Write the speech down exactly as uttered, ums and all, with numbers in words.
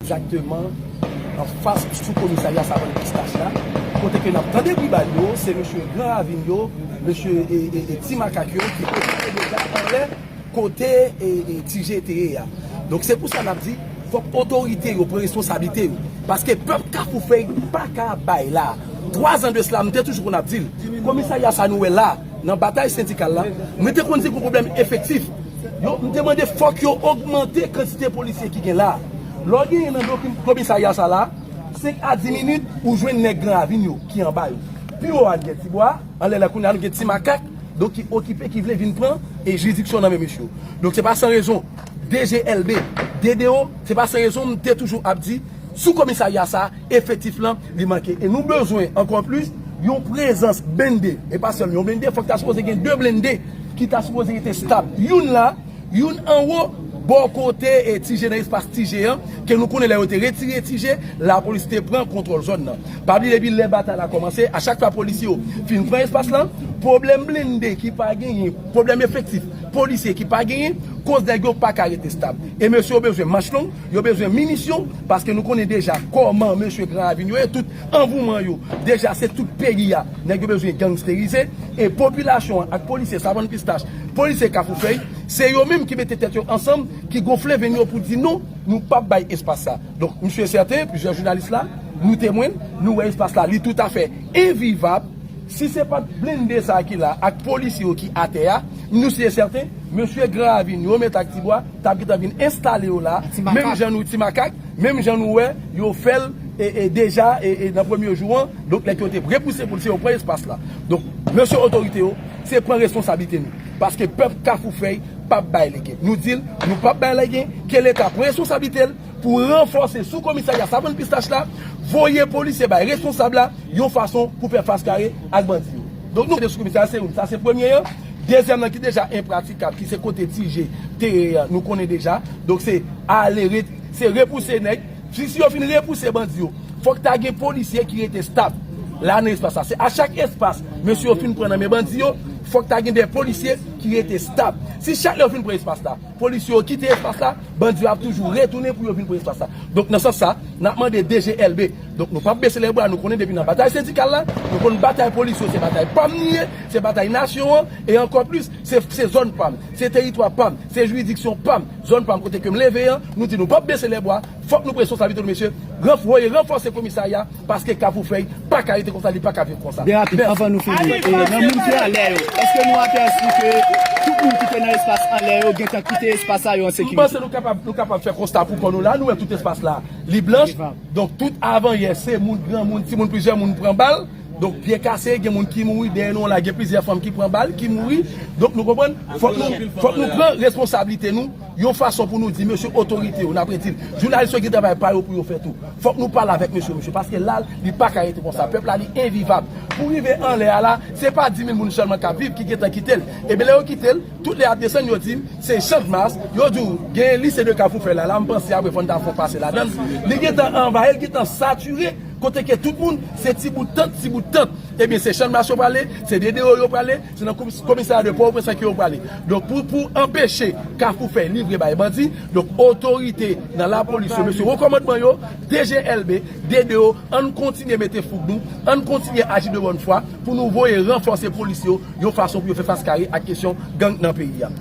Egzakteman anfas sou komisarya Savann Pistach la, kote ke n ap tande bri bal yo, se mesye Gran Ravin yo, mesye e, e, e Ti Makak yo ki okipe deja anlè kote e, e, Ti Je te ye a. Donk se pou sa n ap di, fòk otorite yo pran responsablite yo. Paske pèp Kafou Fèy pa ka bay la. Twa zan de sila, m te toujou konn ap di l, komisarya sa nou wè la, nan batay sendikal la, mwen te konn di gen pwoblèm efektif. Yo, m te mande fòk yo ogmante kantite polisye ki gen la. Lè w genyen nan doki-, komisarya sa la, senk a dis minit, ou jwenn nèg Gran Ravin yo ki anba yo. Pi wo a, n gen Tibwa, anlè la kounye a, nou gen Ti Makak, donk ki okipe, ki vle vin pran e jiridiksyon nan men mesye yo. Donk se pa san rezon, D G L B, D D O, se pa san rezon, m te toujou ap di, sou komisarya sa, efektif lan, li manke. E nou bezwen, ankò plis, yon prezans blende. E pa sèl yon blende, fòk ta sipoze gen de blende ki ta sipoze rete stab. Youn la, youn anwo, bò kote e Ti Je, nan espas Ti Je an, ke nou konnen lè yo te retire Ti Je, lapolis te pran kontwòl zòn nan. Pa bliye, depi lè batay la kòmanse, a chak fwa polisye yo fin pran espas lan, pwoblèm blende ki pa genyen, pwoblèm efektif polisye ki pa genyen, koz nèg yo pa ka rete stab. E mesye yo bezwen manch long, yo bezwen minisyon, paske nou konnen deja kòman mesye Gran Ravin yo ye, tout anvouman yo. Deja, se tout peyi a, nèg yo bezwen gangisterize. E popilasyon an ak polisye Savann Pistach, polisye Kafou Fèy, se yo menm ki mete tèt yo ansanm, ki gonfle venn yo pou di non, nou p ap bay espas sa. Donk, m si e sèten, plizyè jounalis la, nou temwen, nou wè espas la, li toutafè envivab. Si se pa t blende sa ki la ak polisye yo ki atè a, nou si e sèten, mesye Gran Ravin yo, Mèt ak Tibwa, t ap gentan vin enstale yo la, menm jan nou Ti Makak, menm jan nou wè, yo fè l e, e deja e, e nan premye jou an, donk lè ke yo te repouse polisye yo pran espas la. Donk, mesye otorite yo, se pran responsablite nou. Paske pèp Kafou Fèy p ap bay legen. Nou di l, nou p ap bay legen, ke Leta pran responsablite l, pou ranfòse sou komisarya Savann Pistach la, voye polisye bay responsab la, yon fason pou fè fas kare ak bandi yo. Donk nou de sou komisarya se youn, sa se premye an. Dezyèm nan ki deja enpratikab, ki se kote Ti Je te ye an, nou konnen deja. Donk se ale, re-, se repouse nèg. Si, si yo fin repouse bandi yo, fòk ta gen polisye ki rete stab la nan espas la. Se a chak espas mesye yo fin pran nan men bandi yo, fòk ta gen de polisye ki rete stab. Si chak lè yo fin pran espas la, polisye yo kite espas la, bandi yo ap toujou retounen pou yo vin pran espas la. Donk, nan sans sa, n ap mande D G L B. Donk, nou p ap bese lè bra, nou konnen depi nan batay sendikal la, nou konn batay polisye yo, se batay pa m li ye, se batay nasyon an, e ankò plis, se, se zòn pa m, se teritwa pa m, se jiridiksyon pa m, zòn pa m kote ke m leve an, nou di nou p ap bese lè bra, fòk nou pran responsablite nou, mesye, ranf-, voye ranfòse komisarya, paske Kafou Fèy pa ka rete konsa, li pa ka viv konsa. Byen rapid, anvan nou fini, e, nan moun ki anlè yo, èske nou apèsi ke tout moun ki te nan espas anlè yo gentan kite espas sa yo an sekirite? M panse nou kapab, nou kapab fè konsta pou kò nou la, nou wè tout espas la, li blanch. Donk, tout avanyè, se moun, granmoun, timoun, plizyè moun pran bal. Donk, pye kase, gen moun ki mouri, dèyè nou an la, gen plizyè fanm ki pran bal, ki mouri. Donk, nou konprann, fòk nou, fòk nou pran responsablite nou, yon fason pou nou di, mesye otorite yo, n ap redi l, jounalis yo gen travay pa yo pou yo fè tou. Fòk nou pale avèk mesye, mesye, paske la, li pa ka rete konsa. Pèp la, li envivab. Pou rive anlè a la, se pa dis mil moun sèlman k ap viv, ki gentan kite l. Ebyen, lè yo kite l, tout lè y ap desann, yo di m, se Channmas, yo di w, gen lise de Kafou Fèy la, la, m panse apre fò n ta fè yon pase ladan l. Li gentan anvayi, li gentan satire, kote ke tout moun, se ti bout tant, ti bout tant. Ebyen, se Channmas yo prale, se D D O yo prale, se nan komis-, komisarya de Pòtoprens ke yo prale. Donk, pou, pou anpeche Kafou Fèy livre bay bandi, donk, otorite nan lapolis yo, mesye wo kòmandman yo, D G L B, D D O, ann kontinye mete fouk nou, ann kontinye aji de bòn fwa pou nou voye ranfòse polis yo, yon fason pou yo fè fas kare ak kesyon gang nan peyi a.